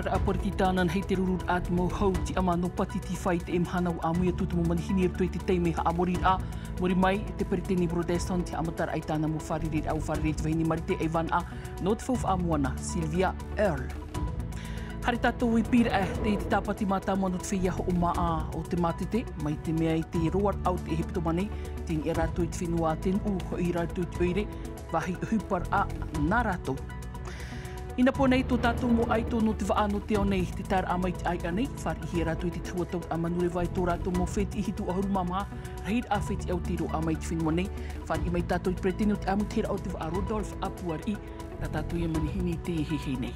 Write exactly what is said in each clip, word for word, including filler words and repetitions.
Raʻa poritita ananahi te rururaʻa te mau hau tiʻamā nō Pātitifa i teie mahana ʻua ʻāmui atu te mau manihini i roto i te taime haʻamoriraʻa. Muri mai, te peretiteni Brotherson te haʻamataraʻa i tāna mau fārereiraʻa ʻua fārerei i te vahine marite ʻaivanaʻa nō te faufaʻa moana, Sylvia Earle. Haere tātou i Pīraʻe, tei te tāpati mātāmua nō te feiā hoʻomāʻa o te mātete, mai te mea i te roaraʻa o te hepetoma nei, tei niʻa rātou i te fenua a te nuʻu, hoʻi rātou i te ʻoire, vāhi ʻohiparaʻa nā rātou. I Napo nei tō tātou mau ʻaito nō te vaʻa nō te ao nei, tē taeraʻa mai te ʻāiʻa nei, fāriʻihia rātou i te tahua tauraʻa manureva i tō rātou mau fētiʻi hitu ʻahuru mā maha, rahiraʻa fētiʻi autiro ʻā mai i te fenua nei, fāriʻi mai tātou i te peretiteni o te ʻāmui teheraʻa o te vaʻa Rodolphe Apuariʻi, tā tātou ia manihini i teie hehei nei.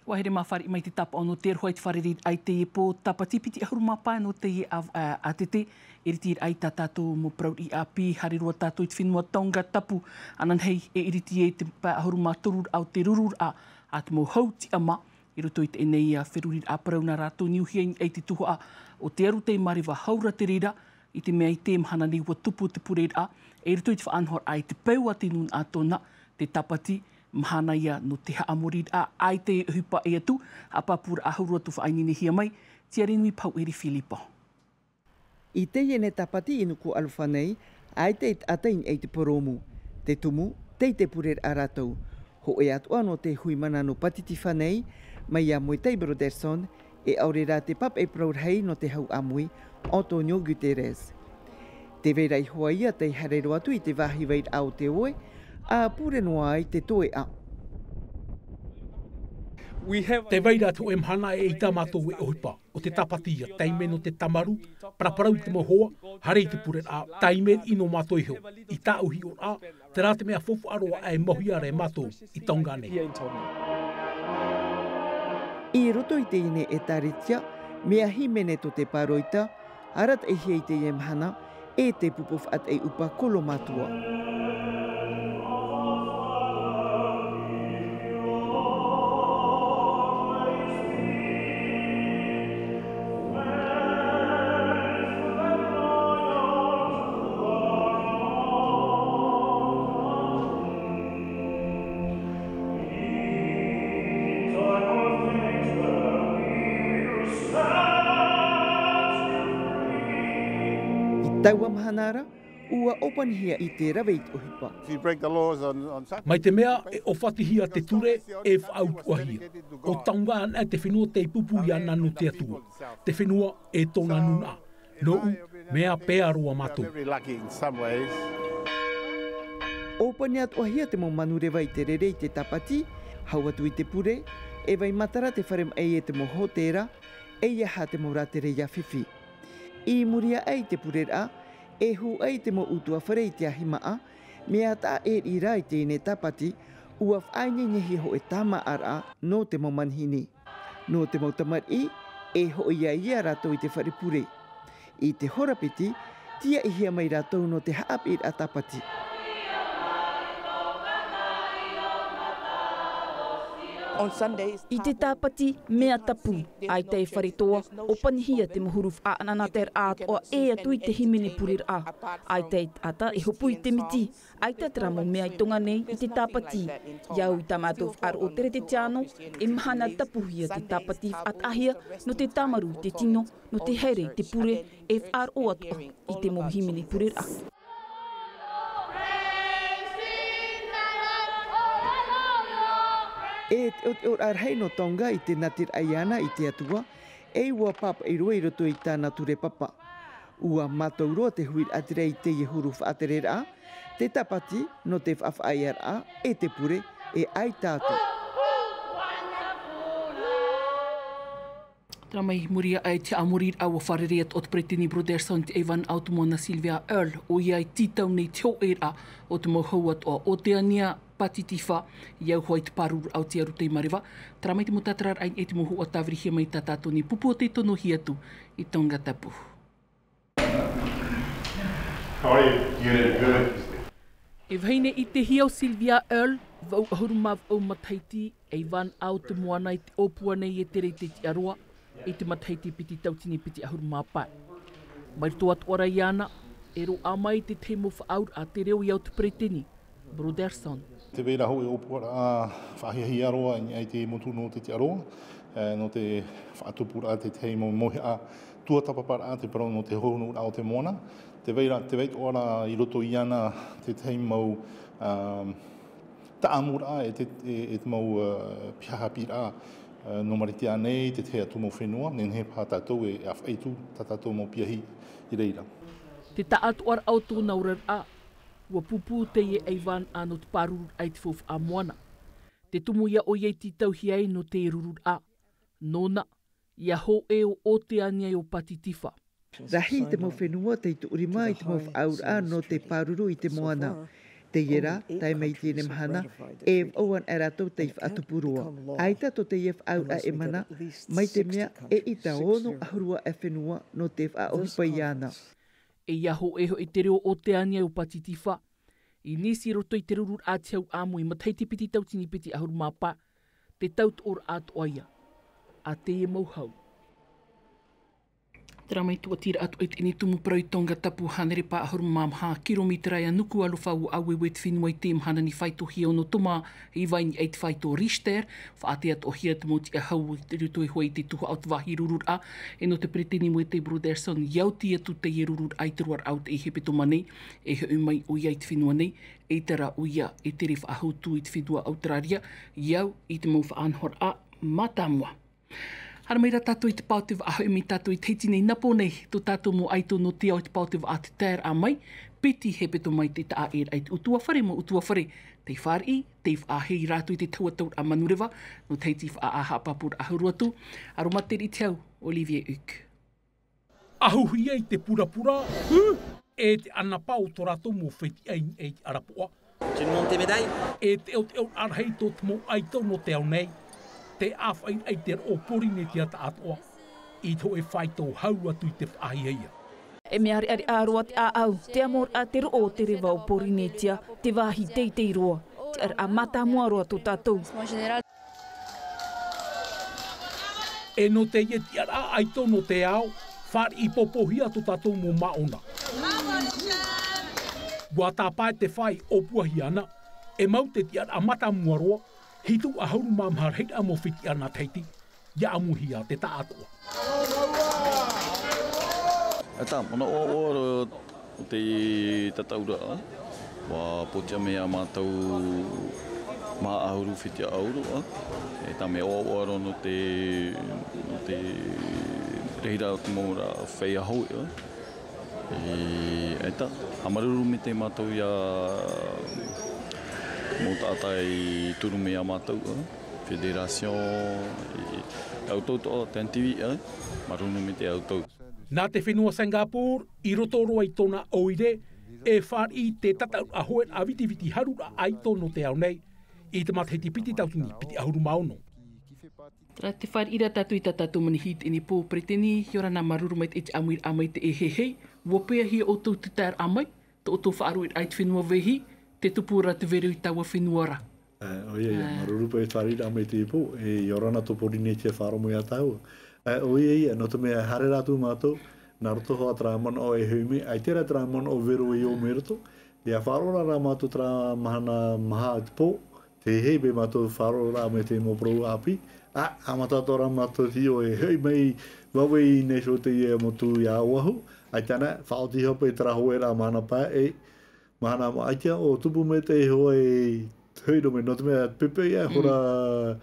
ʻUa haere mā fāriʻi mai te tāpaʻo nō te aroha i te fārereiraʻa i teie pō, tāpati piti ʻahuru mā pae nō teie ʻāv-, ā, ʻātete, e ritiraʻa i tā tātou mau parau riʻi ʻāpī, haere roa tātou i te fenua Tonga Tapu, ananahi e iriti ai te pae ʻahuru mā toruraʻa o te rururaʻa a te mau hau tiʻamā, i roto i teie nei, ā, feruriraʻa parau nā rātou niuhia i niʻa i te tuhaʻa o te aru tei mareva hau ra te reira, i te mea i te mahana nei ʻua tupu te pureraʻa, e i roto i te faʻanahoraʻa i te peu a te nūnaʻa tōna, te tāpati, mahana ia nō te haʻamoriraʻa, ʻaita e ʻohipa ʻē atu, haʻapāpūraʻa hau roa tō faʻaineinehia mai, Tiare Nui Pauʻeri Filipo. I teie nei tāpati i Nukuʻalofa nei, ʻaita e taʻata i niʻa i te purōmu, te tumu, tei te pureraʻa rātou. Hōʻē atoʻa nō te hui mana nō Pātitifa nei, mai iā Moetai Brotherson, e ʻaore rā te papaʻi parau rahi nō te hau ʻāmui, Antonio Guterres. Tē vai ra iho ā ia tei haere roa atu i te vāhi vairaʻa o te ʻoe, ʻa pure noa ai te toeʻa. Tē vai ra te hōʻē mahana e ʻaita mātou e ʻohipa, ʻo te tāpati ia, taime nō te tāmarū, paraparau i te mau hoa, haere i te pureraʻa, taime riʻi nō mātou iho, i tāʻu hiʻoraʻa, terā te mea faufaʻa roa e mauhia ra e mātou i Tonga nei. I roto i teie nei ʻētāretia, mea hīmene tō te pāroita, arataʻihia i teie mahana, e te pupu faʻataʻi ʻupa kolo mātua. I taua mahana ra, ʻua ʻōpanihia i te rave i te ʻohipa. If you break the laws on, on Saturday, mai te mea e ʻōfatihia te ture, e faʻautuʻahia. ʻO Tonga anaʻe te fenua tei pupu iāna nō te Atua. Te fenua e tōna nūnaʻa. Nōʻu, mea pea roa mātou. Very lucky in some ways. ʻŌpani atoʻahia te mau manureva i te rere i te tāpati, hau atu i te pure, e vai matara te fare maʻi e te mau hōtēra, ʻeiaha te mau rātere ia fifi. I muri aʻe i te pureraʻa, e hū ai te mau ʻutuāfare i te ahi māʻa, mea taʻa ʻē riʻi rā i teie nei tāpati, ʻua faʻaineinehia hōʻē tāmāʻaraʻa nō te mau manihini. Nō te mau tamariʻi, e hoʻi ai ia rātou i te fare pure. I te hora piti, tīaʻihia mai rātou nō te haʻapiʻiraʻa tāpati. On Sundays, I te tāpati, mea tapu, ʻaita e fare toa, ʻōpanihia te mau huru faʻanahoraʻa atoʻa e atu i te hīmene pureraʻa. ʻAita e taʻata e hopu i te miti, ʻaita terā mau mea i Tonga nei i te tāpati. I au i tā mātou faʻaroʻo teretetiāno, e mahana tapuhia te tāpati faʻataʻahia, nō te tāmarū i te tino, nō te haere i te pure, e faʻaroʻo atoʻa i te mau hīmene pureraʻa. E te ʻoteʻoraʻa rahi nō Tonga i te natiraʻa iāna i te Atua, e ʻua pāpaʻi roa i roto i tāna ture papa. ʻUa mātau roa te huiraʻatira i teie huru faʻatereraʻa, te tāpati, nō te faʻafaʻaearaʻa, e te pure, e ʻaita atu. Terā mai muri aʻe i te haʻamoriraʻa ʻua fārerei atoʻa te peretiteni Brotherson i te ʻaivanaʻa o te moana Sylvia Earle, ʻoia e tītau nei te hōʻēraʻa o te mau hau atoʻa o Oteania, Pātitifa, i auaha i te pārururaʻa o te aru tei mareva. Terā mai te mau tātararaʻa i niʻa i te mau hōhoʻa tāvirihia mai tā tātou nei pupu o tei tonohia atu i Tonga Tapu. How are you? Good, good. E vahine ʻitehia ʻo Sylvia Earle, vaʻu ʻahuru mā vaʻu matahiti, ʻaivanaʻa o te moana i te ʻōpua nei e tere i te tiʻaroa, i te matahiti piti tautini piti ʻahuru mā pae. Mai roto atoʻa ra iāna, E roaʻa mai i te tahi mau faʻaauraʻa te reo ia o te peretiteni, Brotherson. Te vai ra hoʻi ʻōpuaraʻa faʻahiahia roa i niʻa i te motu nō te tiʻaroa, e, nō te faʻatupuraʻa te tahi mau mauhaʻa tuatāpaparaʻa te parau nō te hohonuraʻa o te moana. Te vai ra, te vai atoʻa ra i roto iāna te tahi mau, ā, taʻamuraʻa e te, e, e te mau, ā, piha haʻapiʻiraʻa, ā, nō Maritia nei, te tahi atu mau fenua, nehenehe paha tātou e, e ʻāfaʻi atu tā tātou mau piahi i reira. Te taʻatoʻaraʻa o tōna oraraʻa, ua pūpū teie ʻaivānaʻa nō te pārururaʻa i te faufaʻa moana. Te tumu ia ʻoia i tītauhia ai nō te rururaʻa. Nōna, ia hōʻē ʻo Oteania ʻo Pātitifa. Rahi te mau fenua tei tuʻurima i te mau faʻaauraʻa nō te pāruru i te moana. Teie rā, tae mai i teie mahana, e vaʻu ana e rātou tei faʻatupu roa. ʻAita tō teie faʻaauraʻa e mana, mai te mea, eʻita ono ʻahuru aʻe fenua nō te faʻaʻohipa iāna. E ia hōʻē hoʻi te reo o Oteania ʻo Pātitifa. I nisi i roto i te rururaʻa te hau ʻāmui matahiti piti tauatini piti ʻahuru mā pae, te tautoʻoraʻa atoʻa ia. A teie mau hau. Terā mai tuatiraʻa atoʻa i teie tumu parau i Tongatapu, hānere pae ʻahuru mā maha kiromētera e nuku alofa ua ʻaueue te fenua i te mahana nei faitohia ono toma, i vai i niʻa i te faito Richter, faʻaʻite atoʻahia te mau tiʻahau i roto iho i te tuhaʻa o te vāhi rururaʻa, e nō te peretiteni Moetai Brotherson, ia oti atu teie rururaʻa i te roaraʻa o teie hepetoma nei, e hoʻi mai ʻoia i te fenua nei, e terā ʻoia e tere faʻahou atu i te fenua Auteraria, i au i te mau faʻanahoraʻa mātāmua. Haere mai rā tātou i te pae o te vaʻa, hoʻi mai tātou i Tahiti nei, nā pō nei, tō tātou mau ʻaito nō te ao i te pae o te vaʻa, te taeraʻa mai, piti hepetoma i te taʻa ʻē raʻa i te ʻutuāfare, mau ʻutuāfare, tei fāriʻi, tei faʻaʻite rātou i te tahuʻa tauraʻa manureva, nō Tahiti faʻaʻā haʻapāpūraʻa huru atu, aromatiri i te hau, Olivier Huc. ʻAhuhia i te purapura, e te ʻanapa o tō rātou mau fetiʻa i niʻa i te ʻarapoʻa. Tu me montres tes médailles ? E teʻoteʻoraʻa rahi tō te mau ʻaito nō te ao nei, te ʻāfaʻiraʻa i te roʻo Pōrīnetia tāʻatoʻa, i te hōʻē faito hau atu i te faʻahiahia. E mea ʻāreʻareʻa roa te ʻāʻau, te amoraʻa te roʻo o te reva o Pōrīnetia, te vāhi teitei roa, te ʻaraʻa mātāmua roa tō tātou. E nō teie tiʻaraʻa ʻaito nō te ao, fāriʻi pōpōhia tō tātou mau māʻona. Ua tāpae te fā i ʻōpuahia ana, e mau te tiʻaraʻa mātāmua roa, hitu ʻahuru mā maha rahiraʻa mau fetiʻa nā Tahiti, ia ʻāmuihia te taʻatoʻa. E tā, manaʻo ʻoaʻoa roa, o te tataʻuraʻa, ua pōtiʻa mai iā mātou maha ʻahuru fetiʻa ʻauro, ā. E tā mea ʻoaʻoa roa nō te, nō te rahiraʻa o te mau ra feiā hou, ā. E, e tā, haʻamāuruuru maitaʻi mātou iā mau taʻata i turu mai iā mātou, ā. Fédération, e, ʻoutou atoʻa, T N T V, ā. Māuruuru maitaʻi ʻoutou. Nā te fenua Singapore, i roto roa i tōna ʻoire, e fāriʻi te tataʻuraʻa hōʻē ʻāvitiviti haruraʻa ʻaito nō te ao nei, i te matahiti piti tauatini piti ʻahuru mā ono. Terā te fāriʻi ra tātou i tā tātou manihini i teie pō, peretiteni, ʻia ora na, māuruuru maitaʻi i te ʻāmuiraʻa mai i teie hehei, ua peahia ʻoutou te taeraʻa mai, tō ʻoutou faʻaruʻeraʻa i te fenua Vehi, te tupu ra te vero i taua fenua ra. Ā, ʻoia, ʻoia, ā. Māuruuru paʻi i te fāriʻiraʻa mai i teie pō, e, ʻia ora na tō Pōrīnetia faʻaroʻo mai iā tāua. Ā, ʻoia, ʻoia, nō te mea haere rā atu mātou, nā roto hoʻi terā manaʻo e hoʻi mai, ʻaita rā terā manaʻo vero i ō mai roto, ʻia faʻaroʻo rā mātou terā mahana maha i te pō, te hehei, mai mātou faʻaroʻo rā mai te mau parau ʻāpī, ā, haʻamata atoʻa rā mātou te hiʻo e hoʻi mai, vave i nei so teie motu iā Oahu, ʻaita na, faʻaoti hoʻi paʻi terā hōʻē ra mahana pae, e, mahana maʻa ʻaita, ʻo tupu mai te hōʻē, hōʻē roa mai, nō te mea, pepe ia, Mm. hora,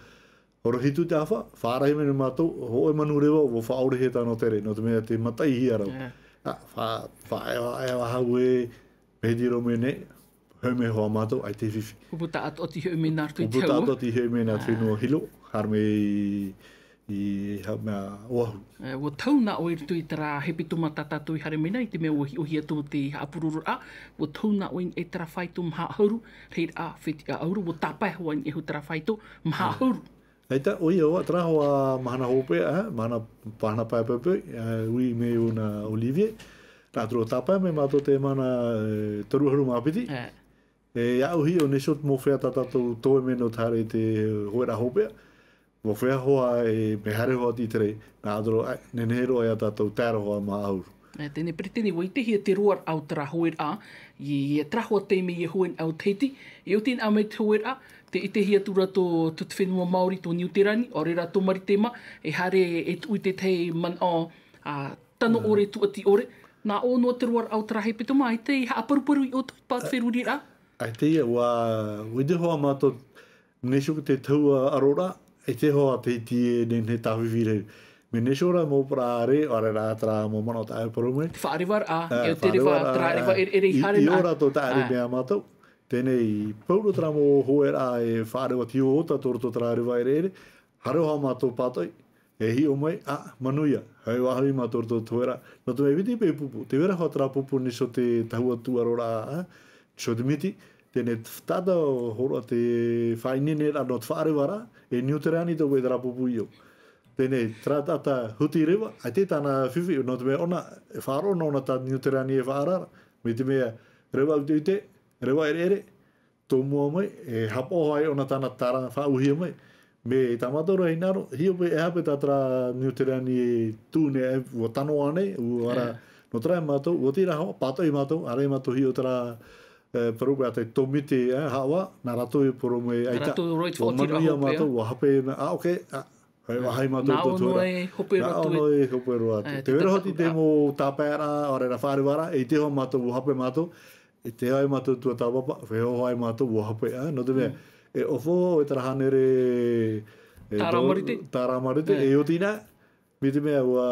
hora hitu te ʻāfa, faʻarahi mai nei mātou, hōʻē manureva, ʻua faʻaʻorehia tāna tere, nō te mea te mataʻihia rau. Ā. Ā, fa-, faʻaevaeva hau e, mahiti roa mai nei, hoʻi mai hoʻi mātou, ʻaita e fifi. Kupu taʻatoʻa te hoʻi mai nā roto i te Kupu taʻatoʻa te hoʻi mai nā te Ā. fenua Hilo, haere mai i, i ha-, mea Oahu. E, ʻua tau nā ʻoe i roto i terā hepetoma tā tātou i haere mai nei, i te mea ʻua hiʻohia atu te haʻapurororaʻa, ʻua tau nā ʻoe i terā faito maha ʻahuru, rahiraʻa fetiʻa ʻauro, ʻua tāpae hoʻi i terā faito maha Ā. ʻahuru. ʻAita, ʻoia hoʻi, terā hoʻi mahana hopeʻa, ā, mahana, mahana pae poipoi, ā, ui mai ʻōna Olivier. Nā te roa tāpae mai mātou te mahana, e, toru ʻahuru mā piti. Ā. E, ʻia ʻuhi ʻo nei so te mau feiā tā tātou toe mai nō te haere i te hōʻē ra hopeʻa. Mau feiā hoʻi, e, mea haere hoʻi i te tere, nā te roa, ā, nehenehe roa ia tātou tae roa hoʻi maha ʻahuru. E, tēnei peretiteni, ʻua ʻitehia te roaraʻa o terā hōʻēraʻa, i, i terā hoa taime i hōʻē ʻāua Tahiti, e oti anaʻe mai te hōʻēraʻa, tē ʻitehia atu ra tō, tō te fenua Māori, tō Niu Tirani, ʻaore rā tō Maritema, e haere e tuʻu i te tahi manaʻo, ā, tano ʻore, tūʻati ʻore. Nā ʻō noa te roaraʻa o terā hepetoma, ʻaita i haʻaparuparu iā ʻoutou, i pā te feruriraʻa? ʻAita ia, ʻua, ʻua ʻite hoʻi mātou, nehenehe te tahua ʻaroraʻa, ʻaita hoʻi Tahiti e nehenehe e tāfifi rahi. Mea nehenehe rā mau parau ʻāreʻa, ʻaore rā terā mau manaʻo tāʻu e parau mai. Te faʻarevaraʻa, ā, e te reva, faʻarevaraʻa, terā reva ʻereʻere i, i haere nā. Io rātou tāʻere, ā, mea mātou. Teie nei, pauroa terā mau hōʻēraʻa e faʻareva, tei ʻō atu ra terā reva ʻereʻere. Haere hoʻi mātou pātoʻi, e hiʻo mai, ā, manuia, haere vau hoʻi mātou i roto i te hōʻēraʻa. Nō te mea, e piti pae pupu, tē vai ra hoʻi terā pupu nehenehe te tahua tūʻaro ra, ā, nehenehe te miti, teie nei taʻata hōroʻa te faʻaineineraʻa nō te faʻarevaraʻa, e Niu Tirani tō vai terā pupu io. Teie nei, terā taʻata huti reva, ʻaita tāna fifi, nō te mea ʻōna, e faʻaroʻo noa ʻōna tā Niu Tirani e faʻaara ra, mai te mea, reva ʻuteʻute, reva ʻereʻere, tōmua mai, e haʻapaʻo ai ʻōna tāna tāraʻa faʻauehia mai. Mea tā mātou ra hinaʻaro, hiʻo paʻi, e aha paʻi tā terā Niu Tirani e tuʻu nei, e, ʻua tano ānei, ʻua ara, ē, nō terā mātou, ʻua tīrā hoʻi, pātoʻi mātou, ʻāreʻa mātou hiʻo terā, e, parau paʻi te tōmite, e, haʻavā, nā rātou e parau mai ʻaita. Nā rātou roa i te faʻaotiraʻa hopeʻa. ʻUa manuia mātou, ʻua hape mai, ā, ʻoke, ā, e, ʻua haʻi mātou i tō ʻoutou ra. Nā ʻō noa e hope roa atu. Nā ʻō noa e hope roa atu. Ē, tē vai ra hoʻi te mau tāpaeraʻa, ʻaore rā faʻarevaraʻa, e ʻite hoʻi mātou, ʻua hape mātou, e tē vai mātou tuatāpapa, feiā hoʻi mātou, ʻua hape, ā, nō te mea, mm, e ʻofa, e terā hānere, e, tāramarite. Tāramarite, ē, e oti na, mai te mea ʻua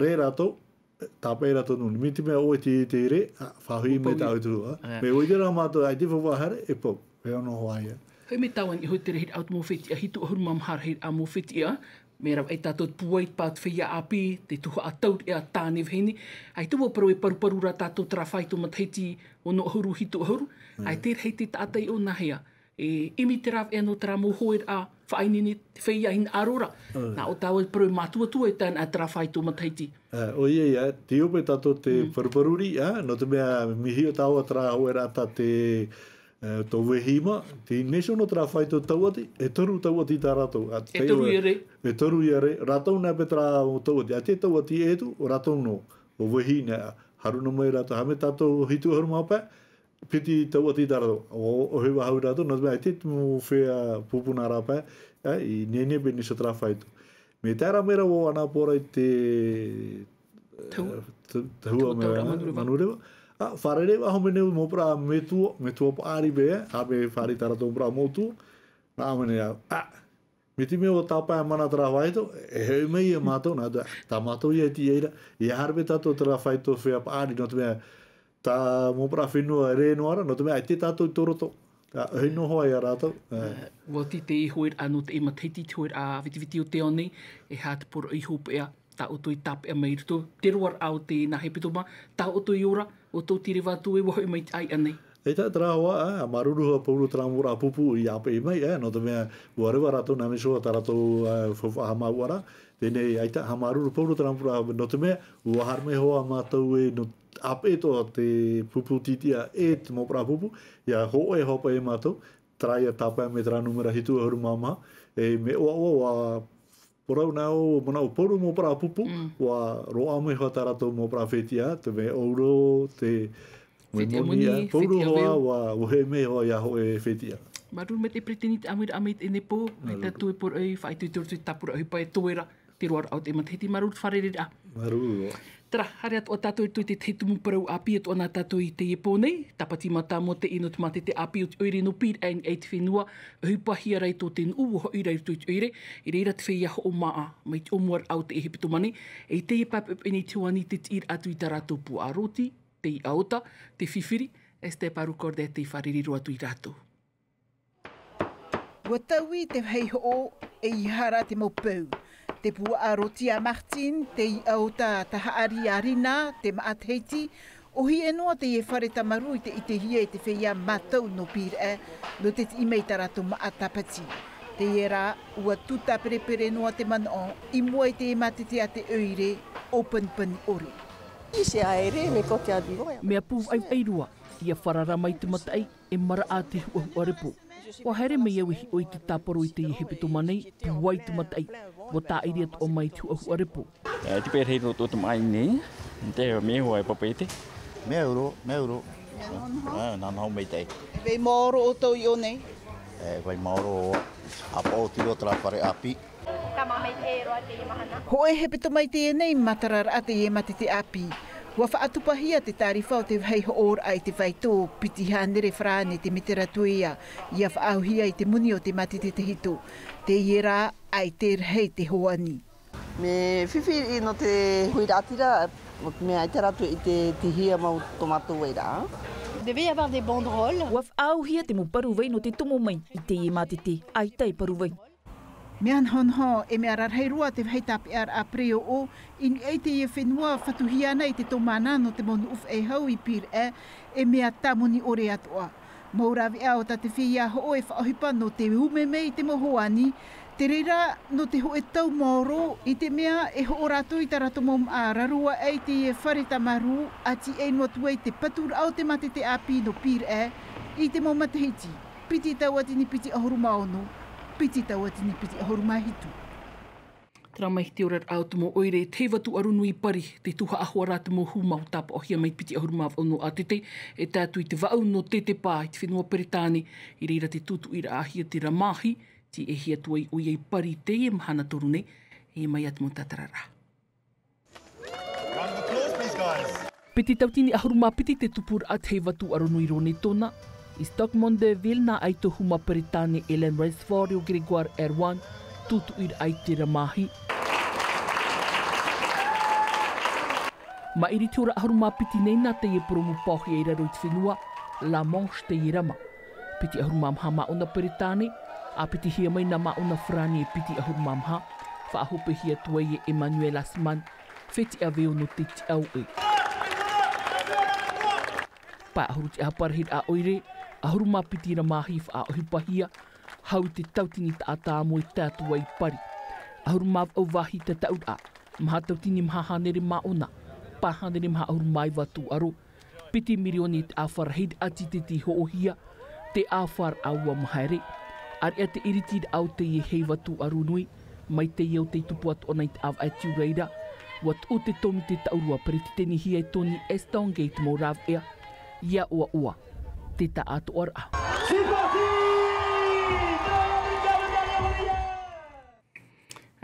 rē rātou, tāpae rātou nō, mai te mea ʻoe tei, tei rē, ā, faʻahoʻi mai tāʻu tuhaʻa, ā. Ē. Mea ʻua ʻite ra mātou, ʻaita e faʻahaere, e pau, e ono hoa ia. Hoʻi mai tāua i niʻa hoʻi te rahiraʻa o te mau fetiʻa, hitu ʻahuru mā maha rahiraʻa mau fetiʻa, mea rave aʻe tātou te pūai i te pā o te feiā ʻāpī, te tuhaʻa taureʻa tāne vahine, ʻaita ʻua parau e paruparu ra tātou terā faito matahiti ono ʻahuru hitu ʻahuru, ē, ʻaita e rahi te taʻata i ʻō nāhea. E ʻimi te rāveʻa nō terā mau hōʻēraʻa faʻaineine te feiā hinaʻaro ra. Ē. Nā ʻō tāua e parau e mātuatua e tae ana terā faito matahiti. Ā, ʻoia ia, tē ʻite paʻi tātou te, mm, paruparu riʻi, ā, nō te mea mea hiʻo tāua terā hōʻēraʻa tā te, ā, tō Vehima, tei nehenehe nō terā faito tauati, e toru tauati tā rātou. Ā, e toru ia rē. E toru ia rē, rātou nā paʻi terā tauati, ʻaita e tauati ʻē atu, rātou nō, ʻo Vehi nā, haru noa mai rātou, haere mai tātou hitu ʻahuru mā pae, piti tauati tā rātou, ʻo, ʻohipa hau rātou, nō te mea ʻaita te mau feiā pupu nā rāpae, ā, i nehenehe paʻi nehenehe terā faito. Mea tae ra mai ra vau ʻanaʻanapō ra i te, tahua, ā, te, tahua, tahua mea, taura Manureva. Manureva. Ā, fārerei vau, ʻaore nei mau parau metua, metua paʻari paʻi, ā, mea fārerei tā rātou parau mau tua, nā ʻō mai nei au, ā, mai te mea ʻua tāpae mana terā faito, e hoʻi mai ia mātou, nā, tā, tā mātou ia e tiʻa ra, ʻia haere paʻi tātou terā faito feiā paʻari, nō te mea, tā mau parau fenua e rē noa ra, nō te mea ʻaita tātou i tō roto. Ā, ʻoia noa hoʻi ia rātou, ā. Ā, ʻua oti te hōʻēraʻa nō teie matahiti, te hōʻēraʻa vitiviti o te ao nei, e aha te poroʻi hopeʻa tā ʻoutou i tāpeʻa mai i roto, te roaraʻa o teie hepetoma, tā ʻoutou i ora, ʻoutou tei reva atu ē, ʻua hoʻi mai te ʻāiʻa nei. ʻAita terā hoʻi, ā, māuruuru hoʻi pauroa terā mau parau pupu i ʻāpeʻe mai, ā, nō te mea, ʻua reva rātou nā metua tā rātou, ā, faufaʻa haʻamāuʻa ra, teie nei ʻaita, haʻamāuruuru pauroa terā mau parau, nō te mea, ʻua haere mai hoʻi mātou ē, nō ʻāpeʻe atoʻa te pupu titiʻa e te mau parau pupu, ʻia hōʻē hopeʻa ia mātou, terā ïa tāpae mai terā nūmera hitu ʻahuru mā maha, e mea ʻoaʻoa, ʻua parau nā ʻō, manaʻo pauroa mau parau pupu, mm, ʻua roaʻa mai hoʻi tā rātou mau parau fetiʻa, te mea ʻōuro, te fetiʻa moni, moni, ā, pauroa fetiʻa hoʻi, veu. ʻUa, ʻua hoʻi mai hoʻi ia hōʻē fetiʻa. Māuruuru maitaʻi peretiteni i te ʻāmuiraʻa mai i teie nei pō, mai māuruuru. Tātou e poroʻi, faʻaitoito i roto i te tāpura ʻohipa e toe ra, te roaraʻa o te matahiti, māuruuru te fārerei ra. Māuruuru. Terā, haere atoʻa tātou i roto i te tahi tumu parau ʻāpī atoʻa nā tātou i teie pō nei, tāpati mātāmua teie nō te mātete ʻāpī o te ʻoire nō Pīraʻe i niʻa i te fenua, ʻohipahia ra i tō te nuʻu, ʻua hoʻi ra i roto i te ʻoire, i reira te feiā hoʻomāʻa, mai te ʻōmuaraʻa o teie hepetoma nei, e i teie pae pēnei te hoani te tiʻiraʻa atu i tā rātou puaʻa rōti, te iʻa ota, te fifiri, Esther Paru-Cordet tei fārerei roa atu ia rātou. ʻUa taui te vāhi hoʻo, ʻeiaha rā te mau peu. Te puaʻa rōti a Martine, te iʻa ota a Tahaʻari a Rina, te māʻa Tahiti, ʻōhie noa teie fare tamarū i te ʻitehia e te feiā mātau nō Pīraʻe, nō te tiʻi mai i tā rātou māʻa tāpati. Teie rā, ʻua tū tāperepere noa te manaʻo, i mua i te mātete a te ʻoire, ʻōpanipani ʻore. Mea pūʻaiʻai roa, ʻia farara mai te mataʻi, e maraʻa te huʻahuʻa repo. ʻUa haere mai au e hiʻo i te tāparo i teie hepetoma nei, pūai te mataʻi, ʻua tāʻiri atoʻa mai te huʻahuʻa repo. E, te pērahira o tō te maʻi nei, Te mea hua e papa i te? Mea uro, mea uro. Mea noa. Ā, nā, nā, maitaʻi. E vai maoro ʻoutou i ʻō nei? E vai maoro, ʻapaʻo tiro terā fare ʻāpī. Ka maitaʻi roa teie mahana. Hōʻē hepetoma i teie nei matararaʻa teie mātete ʻāpī. ʻUa faʻatupahia te tārifa o te vāhi hoʻoraʻa i te faito, piti hānere farāne te metera tuea, ʻia faʻaauhia i te moni o te mātete tahito. Teie rā, ʻaita e rahi te hoani. Mea fifi nō te huiraʻatira, mea ʻaita rātou i te tihia mau tō mātou vairaʻa. Devait y avoir des banderoles. ʻUa faʻaauhia te mau paru vai nō te tomo mai i teie mātete, ʻaita e paru vai. Mea nohonoho, e mea rarahi roa te vāhi tāpeʻaraʻa pereoʻo, i niʻa i teie fenua fatuhia ana i te tōmana nō te mau nuʻu faʻehau i Pīraʻe, e mea tāmoni ʻore atoʻa. Mau rāveʻa o tā te feiā hoʻo e faʻaʻohipa nō te ume mai i te mau hoani, te reira nō te hōʻē tau maoro, i te mea e hoʻo rātou i tā rātou mau māʻa raro aʻe i te fare tāmarū, ʻa tiʻai noa atu ai te paturaʻa o te mātete ʻāpī nō Pīraʻe, i te mau matahiti, piti tauatini piti ʻahuru mā ono, piti tauatini piti ʻahuru mā hitu. Terā mai te oraraʻa o te mau ʻoire, te heiva tūʻaro nui Pari, te tuhaʻa hoʻi rā te mau hūmau tāpaʻohia mai piti ʻahuru mā vaʻu nō ʻātete, e tae atu i te vaʻu nō Tetepa i te fenua Peretāne, i reira te tūtuʻiraʻahia te ramahi, tiʻehia atu ai ʻoia i Pari teie mahana toru nei, e mai ā te mau tātararaʻa. Piti tautini ʻahuru mā piti te tupuraʻa te heiva tūʻaro nui Ronetona, i Stoke Mandeville nā ʻaito hūmau Peretāne Ellen Rainsford ʻo Grégoire Erwan, tūtuʻiraʻa i te ramahi. Maʻiri te hora ʻahuru mā piti nei nā teie purōmu pāhoʻi i raro i te fenua, La Manche teie rama. Piti ʻahuru mā maha māʻona Peretāne, ʻa pitihia mai nā māʻona Farāni e piti ʻahuru mā maha, faʻahopehia atu ai e Emmanuel Asman, fetiʻa veo nō te tiʻa ʻoʻe. Pae ʻahuru te ʻāparahi ʻoire, ʻahuru mā piti ramahi faʻaʻohipahia, hau i te tautini taʻata amo e tae atu ai Pari. ʻAhuru mā vaʻu vāhi tataʻuraʻa, maha tautini maha hānere māʻona, pae hānere maha ʻahuru mā iva tūʻaro, piti mirioni te ʻāfarahi ʻati te hoʻohia, te ʻāfaraʻa ʻua mahaere. ʻAreʻa te ʻiritiraʻa o teie heiva tūʻaro nui, mai teie o tei tupu atoʻa nei te ʻāvaʻe tiʻa i reira, ʻua tuʻu te tōmite taʻurua peretitenihia e Tony Estanguet i te mau rāveʻa, ʻia ʻoaʻoa te taʻatoʻaraʻa.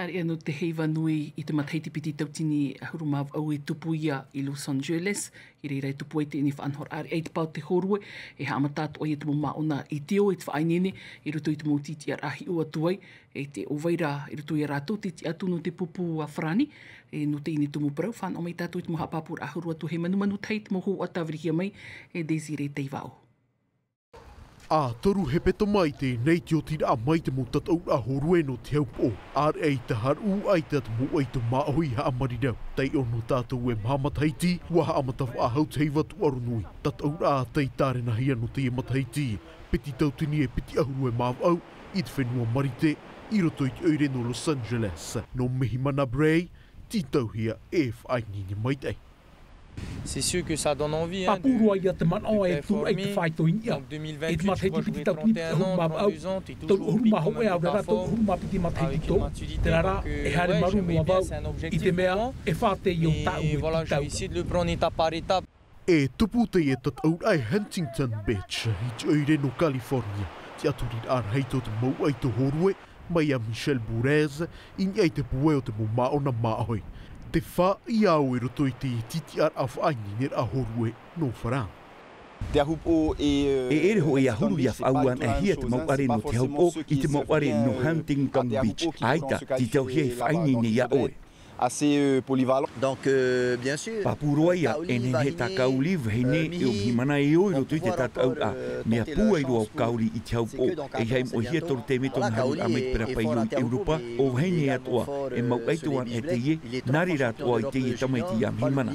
ʻAreʻa nō te heiva nui i te matahiti piti tautini ʻahuru mā vaʻu e tupu ia i Los Angeles, i reira e tupu ai teie faʻanahoraʻa ʻareʻa i te pae o te hōrue, e haʻamata atoʻa ia te mau māʻona i te ʻō e te faʻaineine, i roto i te mau tītiʻaraʻa hiʻo atu ai, e te ʻo vai rā, i roto ia rātou te tiʻa atu nō te pupu a Farāni, e nō teie tumu parau, fānaʻo mai tātou i te mau haʻapāpūraʻa huru atu hei manumanu tahi te mau hōhoʻa tāvirihia mai, e Désiré Taivaʻo. ʻA toru hepetoma i teie nei te otiraʻa mai te mau tataʻuraʻa hōrue nō te hau poʻo. ʻAreʻa i te haruʻu ʻaita te mau ʻaito māʻohi haʻamarirau. Taiʻo nō tātou e maha matahiti, ʻua haʻamata faʻahou te heiva tūʻaro nui. Tataʻuraʻa tei tārenahia nō teie matahiti, piti tautini e piti ʻahuru e mā vaʻu, i te fenua Marite, i roto i te ʻoire nō Los Angeles. Nō Mihimana Bray, tītauhia e faʻaineine maitaʻi. C'est sûr que ça donne envie, hein, de, de performer. Pāpū roa ia te manaʻo e tūraʻi te faito i niʻa. Donc, deux mille vingt-huit, je crois que j'aurai trente et un ans, trente-deux ans, t'es toujours au pic comme un dictaphone, avec une maturité, euh, incroyable. E te matahiti piti tautini ʻahuru mā vaʻu e au rā rātou ʻahuru mā piti matahiti tō. Terā rā, e haere marū noa vau, i te mea, e fā teie o tāʻu e tītau. Mais voilà, je vais essayer de le prendre étape par étape. E tupu teie tataʻuraʻa i Huntington Beach, i te ʻoire nō California, te ʻaturiraʻa rahi tō te mau ʻaito hōrue, mai iā Michel Bourez, i niʻa i te puai o te mau māʻona māʻohi. Tē fā ia au i roto i te tītiʻaraʻa faʻaineineraʻa hōrue nō Farāni. E ʻere hoʻi ʻahuru ʻia faʻaʻuanahia te mau ʻare nō te hau poʻo i te mau ʻare nō Huntington Beach. ʻAita, tītauhia e faʻaineine iā ʻoe. Assez, euh, polyvalent. Donc, euh, bien sûr, pāpū roa ia, e nehenehe tā Kauli, vahine, e ʻo Mihimana e ō i roto i te tataʻuraʻa. Mea pūai roa ʻo Kauli i te hau poʻo, ʻeiaha e moʻehia toru tēmē tōna haruʻa mai te parau paʻi i ʻEuropa, ʻo vahine atoʻa, e mau ʻaito anaʻe teie, nā reira atoʻa i teie tamaiti iā Mihimana.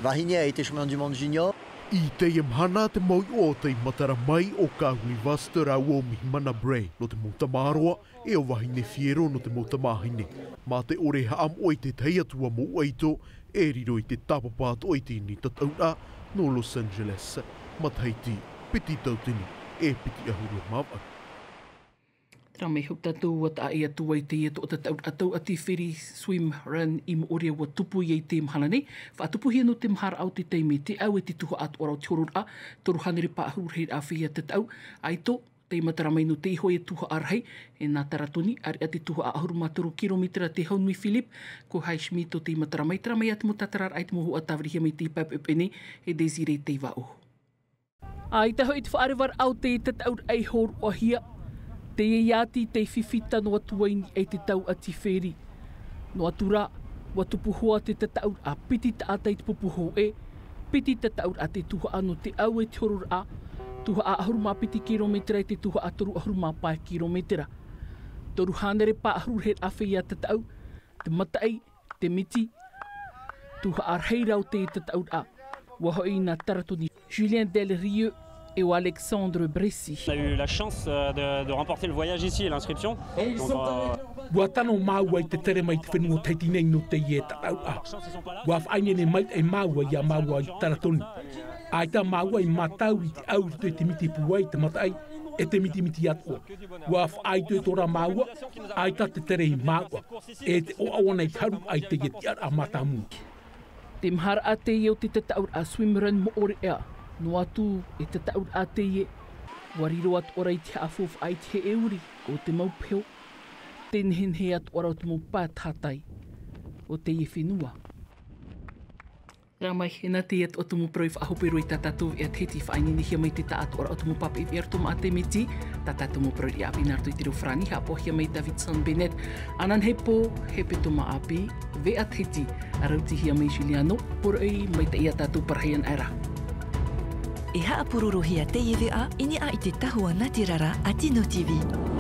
Vahine a été champion du monde junior. I teie mahana te mau iʻoa tei matara mai ʻo Kauli Vaster rāua ʻo Mihimana Bray, nō te mau tamaroa, e ʻo vahine Fierro nō te mau tamāhine. Mā te ʻore e haʻamoʻe i te tahi atu ā mau ʻaito, e riro i te tāpapa atoʻa i teie tataʻuraʻa nō Los Angeles, matahiti piti tautini e piti ʻahuru e mā vaʻu. Rā mai hau tātou ua taʻa ʻē atu ai teie tō te tataʻuraʻa tauʻati Ferry Swim Run i Moʻorea ua tupu i te mahana nei. Faʻatupuhia nō te maharaʻa o te taime te au e te tuhaʻa atoʻa o te hororaʻa, toru hānere pae ʻahuru rahiraʻa feiā tataʻu. ʻAito tei matara mai nō te iho e tuhaʻa rahi, e nā Taratoni, ʻāreʻa te tuhaʻa ʻahuru mā toru kirometera te Hau Nui Philippe, ko Haishimi tō tei matara mai, terā mai ā te mau tātararaʻa i te mau huaʻa tāvirihia mai te pae peʻepeʻe nei, e Désiré Teivaʻo. ʻAita hoʻi te faʻarevaraʻa o te tataʻuraʻa i hōroʻahia, teie ʻati tei fifi tano atu ai nei te tauʻati Ferry. Noa atu rā, ua tupu hoʻi te tataʻuraʻa piti taʻata i te pupu hōʻē, piti tataʻuraʻa te tuhaʻa nō te au e te hororaʻa, tuhaʻa ʻahuru mā piti kirometera i te tuhaʻa toru ʻahuru mā pae kirometera. Toru hānere pae ʻahuru rahiraʻa feiā tataʻu, te mataʻi, te miti, tuhaʻa rahi rā o te tataʻuraʻa. Ua hoʻi nā Taratoni, Julien Del Rieu e ʻo Alexandre Bressi. On a eu la chance, euh, de, de remporter le voyage ici et l'inscription. Donc, euh, Ua tano māua i te tere mai te fenua o Tahiti nei nō teie tataʻuraʻa. Ua faʻaineine maitaʻi māua iā māua i Taratoni. ʻAita māua i mātau i te au i roto i te miti pūai, te mataʻi, e te mitimiti atoʻa. Ua faʻaitoito rā māua, ʻaita te tere i māua, e te ʻoaʻoa nei te haru ai teie tiʻaraʻa mātāmua. Te maharaʻa teie o te tataʻuraʻa Swim Run Moʻorea, noa atu e tataʻuraʻa teie, ua riro atoʻa ra i te haʻafaufaʻa i te heʻeuri o te mau peho, te nehenehe atoʻa ra o te mau pae tahatai o teie fenua. Rā mai, e nā teie atoʻa tumu parau i faʻahope roa i tā tātou veʻa Tahiti, faʻaineinehia mai te taʻatoʻaraʻa o tumu pāpaʻi veʻa roto maʻa te miti, tā tātou mau parau i ʻāpī nā roto i te reo farāni, haʻapaʻohia mai Davidson Bennett. Ananahi pō, hepetoma ʻāpī, veʻa Tahiti, rautihia mai Juliano, poroʻi maitaʻi ia tātou, parahi ana ra. E haʻapurorohia teie veʻa i niʻa i te tahua nātirara a Tino T V.